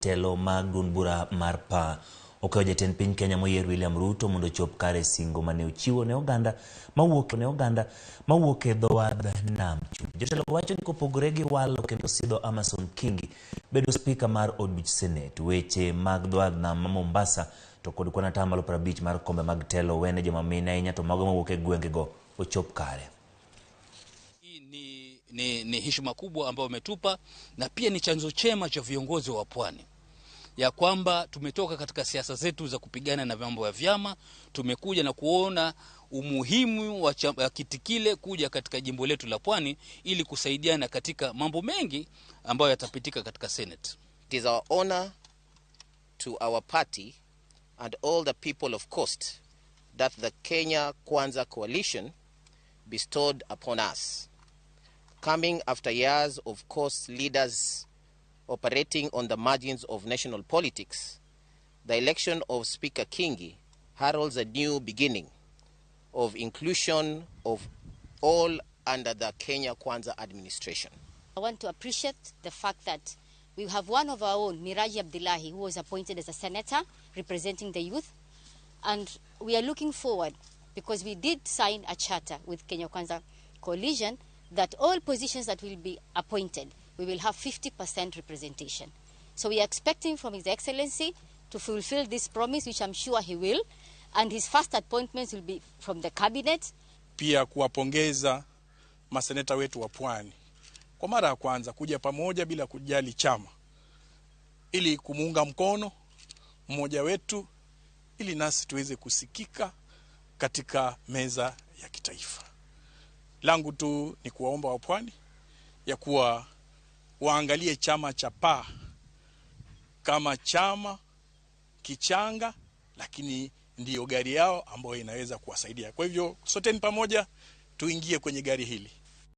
Telo mag duond bura mar PA okwayo jatend piny Kenya moyier William Ruto mondo ochop kare singo mane ochiwo ne oganda mawuok ne oganda mawuok e dho wadh nam chumbi. Jotelo wacho ni kopogore gi walo kendo sidho Amason Kingi bedo spika mar od buch Senate, weche mag dho wadh nam ma Mombasa to kod kwan atamalo 50 mar kombe mag telo wene joma mine ahinya to mago mawuok e gwengego ochop kare. Hii ni heshima kubwa ambayo umetupa na pia ni chanzo chema cha viongozi wa pwani ya kwamba tumetoka katika siasa zetu za kupigana na vyombo vya vyama, tumekuja na kuona umuhimu wa kiti kile kuja katika jimbo letu la Pwani ili kusaidiana katika mambo mengi ambayo yatapitika katika Senate. It is our honor to our party and all the people of Coast that the Kenya Kwanza coalition bestowed upon us, coming after years of Coast leaders operating on the margins of national politics. The election of Speaker Kingi heralds a new beginning of inclusion of all under the Kenya Kwanza administration. I want to appreciate the fact that we have one of our own, Miraji Abdillahi, who was appointed as a senator representing the youth. And we are looking forward, because we did sign a charter with Kenya Kwanza coalition that all positions that will be appointed, we will have 50% representation. So we are expecting from His Excellency to fulfill this promise, which I'm sure he will, and his first appointments will be from the cabinet. Pia kuwapongeza maseneta wetu wa Pwani kwa mara ya kwanza kuja pamoja bila kujali chama, ili kumuunga mkono mmoja wetu, ili nasi tuweze kusikika katika meza ya kitaifa. Langu tu ni kuwaomba wa Pwani ya kuwa waangalie chama cha PA kama chama kichanga, lakini ndiyo gari yao ambayo inaweza kuwasaidia. Kwa hivyo soteni pamoja tuingie kwenye gari hili.